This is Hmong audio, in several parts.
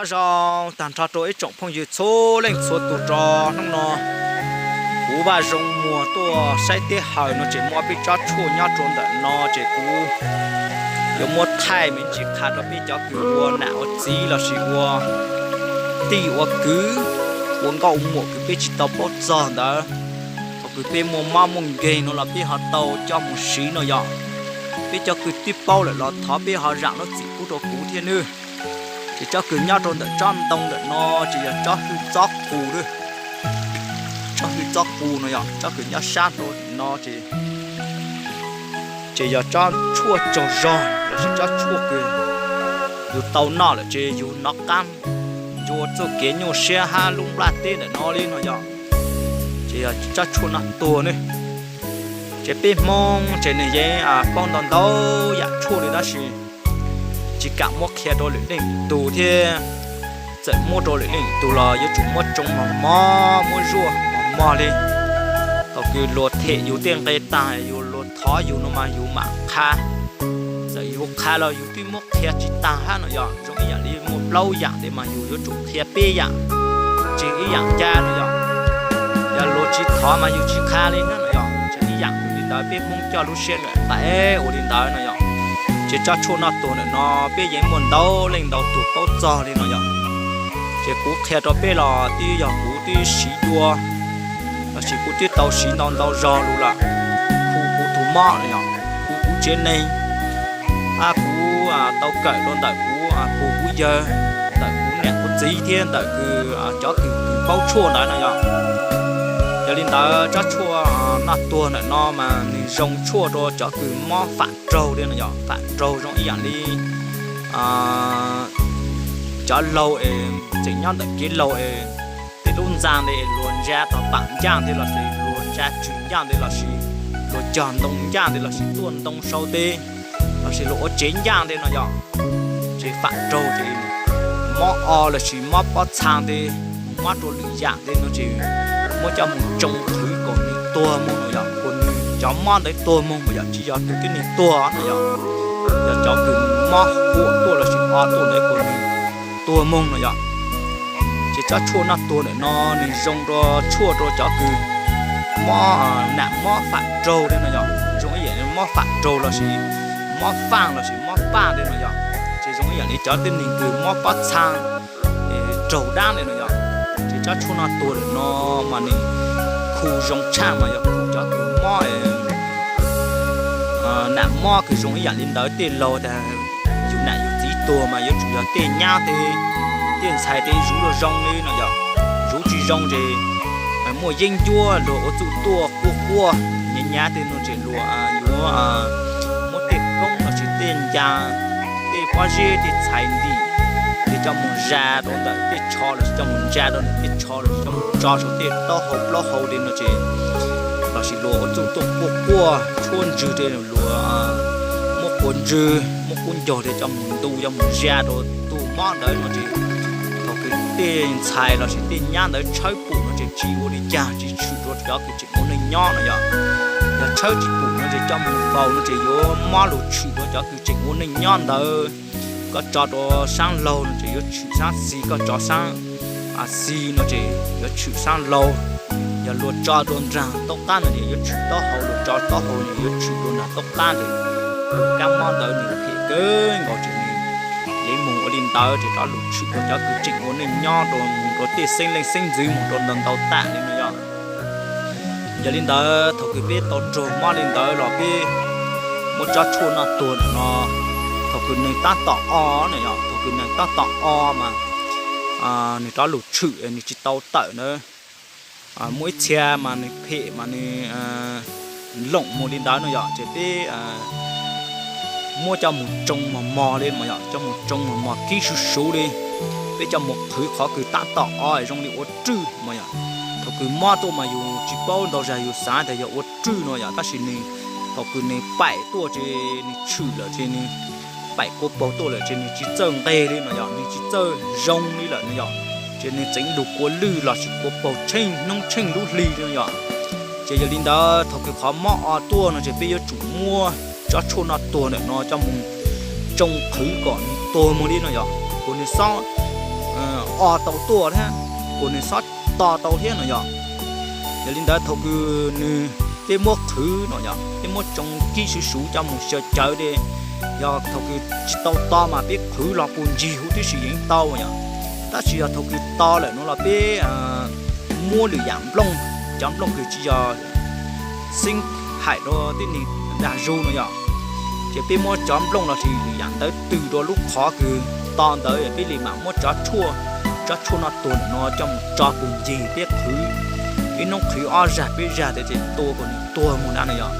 Nyob zoo tag nrho rau ib tsoom phooj ywg txhua leej txhua tus rau hnub no. Kuv Vaj Zoo Muag tuaj saib teb hawm no ces muaj peb tsob tshuaj nyob rau ntawm no ces kuv yuav muab thaij me ntsis qha rau peb cov kws ua nam ua txiv lossis ua tij ua kwv, ua nkauj ua muam kws peb tsis tau paub txog ntawd. Thaum kws peb muaj mob muaj nkeeg no los peb ho tau coj mus siv no yom. Peb cov kws twb paub lawm los thov peb ho zam lub txim pub rau kuv thiab nawb. Ces tsob kws nyob rau ntawm tsob ntoo ntawm no ces yog tsob hwj txob qus nawb. Tsob hwj txob qus no yog tsob kws nyob sab rau no ces, ces yog tsob tshuaj tsaug zog lossis tsob tshuaj kws yus tau noj lawm ces yus hnov qab ncua txoj kev nyuaj siab hab lub nplaj teb ntawm no li no yog. Ces yog tsob tshuaj noj tuag ne. Ces peb Hmoob ces nws yeej paub ntau ntau yam tshuaj li tab sis tsis kam muab qhia rau lwm leej lwm tus thiab. Txawm muab rau lwm leej lwm tus los yuav tsum muab tsoo mos mos, muab zuaj mos mos li. Thaum kws luag them yus tej nqe taag, yus luag thov yus no mas yus mam qha. Txawm yus qha los yus twb muab qhia tsis taag hab no yog. Zoo ib yam li muaj plaub yam ntawd mas yus yuav tsum qhia peb yam, tsis ib yam ncaj no yog. Yog luag tsis thov mas yus tsis qha li no yog. Tsis ib yam li ntawd, peb Hmoob coj lub siab ntawm pab ua li ntawd no yog. Ces tsob tshuaj noj tuag ntawm no peb yeej muaj ntau leej ntau tus paub txog li no yog. Ces kuv qhia rau peb los twb yog kuv twb siv dua lossis kuv twb tau siv ntau ntau zog lug lawm. Khu kuv tus mob no yog, khu kuv tsev neeg, hab kuv tau kawm rau ntawm kuv pug kuv yawg, ntawm kuv niam kuv txiv thiab ntawm kws cov kws kws paub tshuaj ntawd no yog. Yog li ntawd tsob tshuaj noj tuag ntawm no mas nws zoo tshuaj rau cov kws mob fam raug li no yog. Fam raug zoo ib yam li cov laug es tseem nyob ntawm kev laug es tej lub ntxa ntawd luag ntsa tom pam ncaj ntawd lossis luag ntsa tswm ncaj ntawd lossis luag cog ntoo ncaj ntawd lossis tuaj ntoo sau teb lossis luag ua tsev ncaj ntawd no yog. Ces fam raug ces mob o lossis mob pob txha ntawd, mob rau lwm yam ntawd no ces muab coj mus tsoo qhwv kom nws tuag moog no yog, kom nws cov mob ntawd tuag moog mas yog tsis yog tus tib neeg tuag no yog, yog cov kws mob huam tuaj lossis o tuaj ntawd kom nws tuag moog no yog. Ces tsob tshuaj noj tuag ntawm no nws zoo rau tshuaj rau cov kws mob, nam mob fam raug li no yog, zoo ib yam mob fam raug lossis mob faaj lossis mob paj li no yog. Ces zoo ib yam li cov tib neeg kws mob pob txha raug dab li no yog. Ces tsob tshuaj noj tuag ntawm no mas nws khu zoo tshaj mas yog khu cov kws mob nam mob kws zoo ib yam li ntawd. Tej laug tas yus nam yus txiv tuag mas yuav tsum yog tej nyab tej, tej ntxhais tej zuv luag zoo li no yog. Zuv tsis zoo ces muaj yeeb ncuab luag ua txuj tuaj quaj quaj nyav nyav tej no ces luag yuav muab tej koob lossis tej ncas, tej pob zeb tej txhais ntim, ces coj mus zas rau ntawm tej tsho lossis coj mus ntsa rau ntawm tej tsho lossis coj mus tso saum tej taub hau plaub hau li no ces lossis luag ua txuj tuaj quaj quaj tshuab ntswg tej luag muab quav ntswg muab qub ncaug li coj mus ntu coj mus zas rau tus mob ntawd no ces thaum kws tej ntxhais lossis tej nyab ntawd tshawb pum no ces tsis ua li cas, tsis tshwm rau cov kws tseem ua neej nyob no yog. Yog tshawb tsis pum no ces coj mus faus no ces yuav mob lug tshwm rau cov kws tseem ua neej nyob ntawd. Koj tso rau saab laug no ces yuav tshwm saab xis, koj tso saab xis no ces yuav tshwm saab laug. Yog luag tso rau nraag taub qaab no ces yuav tshwm taub hau, luag tso taub hau no yuav tshwm rau nraag taub qaab ntawd. Kab mob ntawd nws phem kawg nkaus ces nws yeej moog ua li ntawd ces rov lug tshwm rau cov kws tseem ua neej nyob rau moog rau tej xeeb leej xeeb ntxwv moog rau ntau ntau tam li no yog. Yog li ntawd thaum kws peb tau raug mob li ntawd los peb muab tsob tshuaj noj tuag ntawm no, thaum kws neeg tab tom o no yog, thaum kws neeg tab tom o mas nws rov lug tshwm nws tsis tau tawm ntawd. Muaj ib txhia mas nws phem mas nws loom mus li ntawd no yog, ces peb muab coj mus tsoo mos mos li mas yog, coj mus tsoo mos mos kib suv suv li. Peb coj mus qhwv qhov kws tab tom o zoo li ua rwj mas yog. Thaum kws mob tuaj mas yus tsis paub ntau zag yus xav tas yog ua rwj no yog, tab sis nws thaum kws nws paim tuaj ces nws tshwm lawm ces nws paim kua paug tuaj lawm ces nws tsis txawj nqeg li no yog, nws tsis txawj zoo li lawm no yog. Ces nws txeev lug kua lwj lossis kua paug tsheej hnub tsheej lub hli li no yog. Ces yog li ntawd thaum kws qhov mob o tuaj no ces peb yuav tsum muab tsob tshuaj noj tuag ntawm no coj mus tsoo qhwv kom nws tuag mus li no yog, kom nws xob o tau tuaj thiab, kuas nws xob to tau thiab no yom. Yog li ntawd thaum kws nws, peb muab qhwv no yom, peb muab tsoo kib suv suv coj mus xyaw cawv de. Yog thaum kws tsis tau to mas peb qhwv los puas ncig huv tib si yeej tau yom. Tab sis yog thaum kws to lawm no los peb muab lwm yam nplooj, cov nplooj kws tsis yog xeeb haim rau tib neeg dag zug no yom, ces peb muab cov nplooj los sis lwm yam ntawd tws rau lub qhov kws to ntawd peb li mam muab tsob tshuaj, tsob tshuaj noj tuag ntawm no coj mus tso puas ncig peb qhwv. Ib hnub qhwv ob zag peb zag tas ces tua kom nws tuag mus na no yom.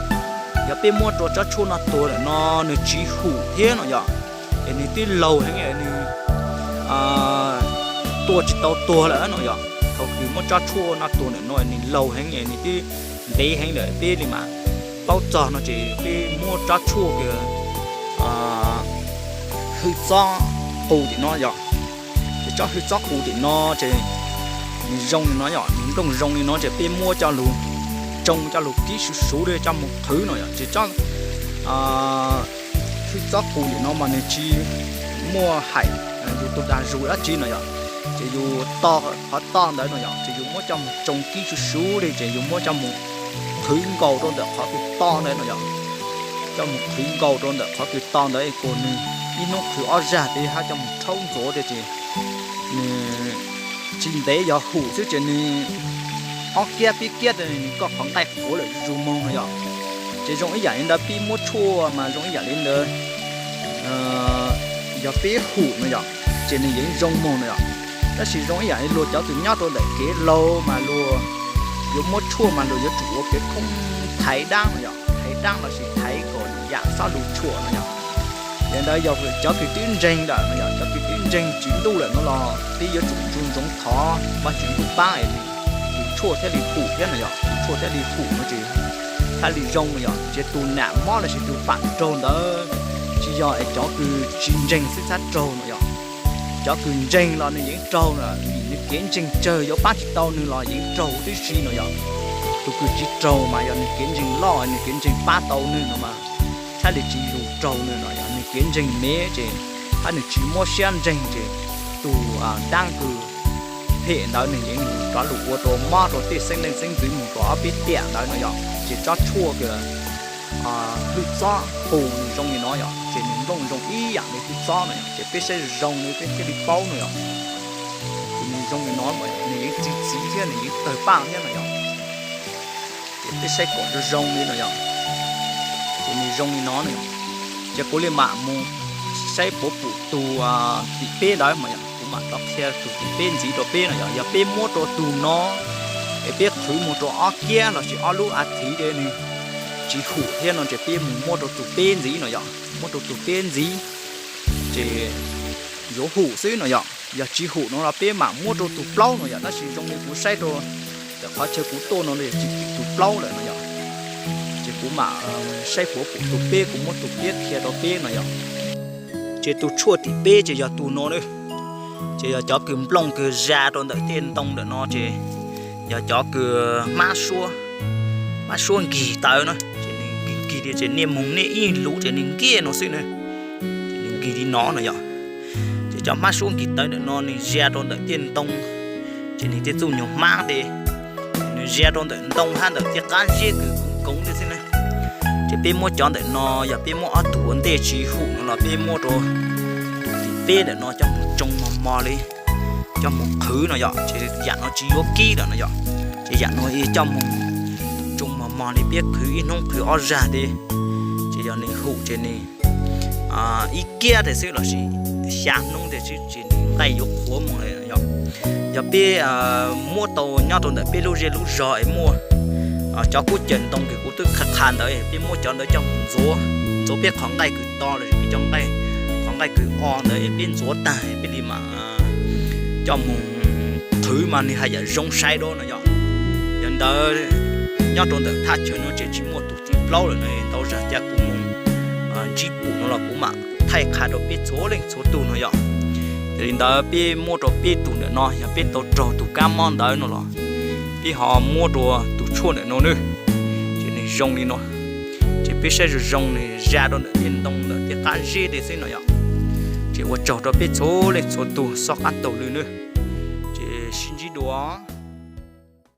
Yog peb muab rau tsob tshuaj noj tuag ntawm no nws tsis hum thiab no yom, es nws twb laug heev nws tua tsis tau tuag lawm no yom. Thaum kws muab tsob tshuaj noj tuag ntawm no nws laug heev nws twb ntev heev lawm peb li mam paub txog no ces peb muab tsob tshuaj kws hwj txob qus tim no yom. Ces tsob hwj txob qus tim no ces nws zoo li no yom, nws nplooj zoo li no ces peb muab coj lug tsoo coj lug kib suv suv coj mus qhwv no yom. Ces tsob hwj txob qus tim no mas nws tsis muaj haim yus tus dag zug dab tsi no yom. Ces yus to qhov to ntawd no yom, ces yus muab coj mus tsoo kib suv suv li ces yus muab coj mus qhwv nkaus rau ntawm qhov kws to ntawd no yom. Coj mus qhwv nkaus rau ntawm qhov kws to ntawd kuas nws ib hnub qhwv ob zag tas hab coj mus rhaub ntxuav tas ces nws tsis ntev yog hum xwb ces nws ob kiab peb kiab tas nws koj qhov nqaij qhuav lawm zuj zus moog no yom. Ces zoo ib yam li ntawd peb muab tshuaj mas zoo ib yam li ntawd, yog peb hum no yom, ces nws yeej zoo moog no yom. Tab sis zoo ib yam li luag cov kws nyob rau ntawm kev laug mas luag yuav muab tshuaj mas luag yuav tsum ua kev khoob thaiv dab no yom, thaiv dab los sis thaiv kom yam xob lug tshuam no yom. Yog ntawd yog cov kws twb ntseeg lawm no yom, cov kws twb ntseeg Tswv Ntuj lawm no los peb yuav tsum nco ntsoov thov Vajtswv Ntuj paab es tus tshuaj thiaj li hum thiab no yom, tus tshuaj thiaj li hum no ces thiaj li zoo no yom. Ces tus nam mob los sis tus pam raug ntawd tsis yog es cov kws tsis ntseeg xwb txhab raug no yom. Cov kws ntseeg los nws yeej raug no, vim nws kev ntseeg tsawg yuav pab tsis tau nws los yeej raug huv tib si no yom. Tus kws tsis raug mas yog nws kev ntseeg loj nws kev ntseeg pab tau nws no mas thiaj li tsis lug raug nws no yom. Nws kev ntseeg me ces hab nws tsis muab siab ntseeg ces tus dab kws phem ntawd nws yeej rov lug ua rau mob rau tej xeeb leej xeeb ntxwv mus rau ob peb tiam ntawd no yom. Ces tsob tshuaj kws hwj txob qus nws zoo li no yom, ces nws nplooj zoo ib yam li hwj txob no yom, ces peb saib zoo li peb thiaj li paub no yom. Ces nws zoo li no, nws yeej txi txiv thiab nws yeej tawg paj thiab no yom. Ces peb saib kom zoo zoo li no yom. Ces nws zoo li no no yom. Ces kuv li mam mus saib puav pum tus tim peb ntawd mas yom, kuv mam rov qhia tus tim peb ntxiv rau peb no yom. Yog peb muab rau tus no es peb qhwv mus rau ob kiab los sis ob lub a thiv nws tsis hum thiab no ces peb mus muab rau tus peb ntxiv no yom. Muab rau tus peb ntxiv ces yuav hum xwb no yom. Yog tsis hum no los peb mam muab rau tus plaub no yom. Tab sis zoo li kuv saib rau ntawm qhov chaw kuv tuaj no yog tsis tim tus plaub lawm no yom. Ces kuv mam saib puav pum tus peb, kuv muab tus peb qhia rau peb no yom. Ces tus tshuaj tim peb ces yog tus no na. Ces yog cov kws nplooj kws za rau ntawm tej ntoo ntawm no ces yog cov kws hmab suab, hmab suab nkig tawv na. Ces nws nkig nkig ces niaj moog niaj ib lub ces nws nkiag no xwb na. Ces nws nkig li no no yom. Ces cov hmab suab nkig tawv ntawm no nws za rau ntawm tej ntoo, ces nws tej txuj nyuag hmab tes nws za rau ntawm ntoo hab ntawm tej qab zeb kws koov koov li xwb na. Ces peb muab cov ntawm no, yog peb muab ob tug ua ntej tsis hum no los peb muab rau tus tim peb ntawm no coj mus tsoo mos mos li, coj mus qhwv no yom. Ces yam no tsis yuav kib lawm no yom. Ces yam no coj mus tsoo mos mos li peb qhwv ib hnub qhwv ob zag tes, ces yog nws hum ces nws ib kiab tes xwb los sis xya hnub tes xwb ces nws nqaij yuav qhuav mus lawm yom. Yog peb muab tau nyob rau ntawm peb lub zej lub zog es muaj cov kub cawm ntoo kws kuv twb qha qha ntawd, peb muab cov ntawd coj mus ntxuav, ntxuav peb qhov nqaij kws to los sis peb cov nqaij, qhov nqaij kws o ntawd peb ntxuav tag peb li mam coj mus qhwv mas nws haj yam zoo sai dua no yom. Yog ntawd nyob rau ntawm thaj chaw no ces tsis muaj tus tim plaub lawm no, ntau zag cas kuv mus ntsib pum no los kuv mam thaij qha rau peb txhua leej txhua tug no yom. Yog li ntawd peb muab rau peb tug ntawm no, yog peb tau raug tus kab mob ntawd no los peb ho muab rau tus tshuaj ntawm no nawb. Ces nws zoo li no, ces peb saib zoo zoo nws za rau ntawm tej ntoo ntawm tej qab zeb tej xwb no yom. Ces ua tsaug rau peb txhua leej txhua tug xob qab taug lw nawb. Sib ntsib dua.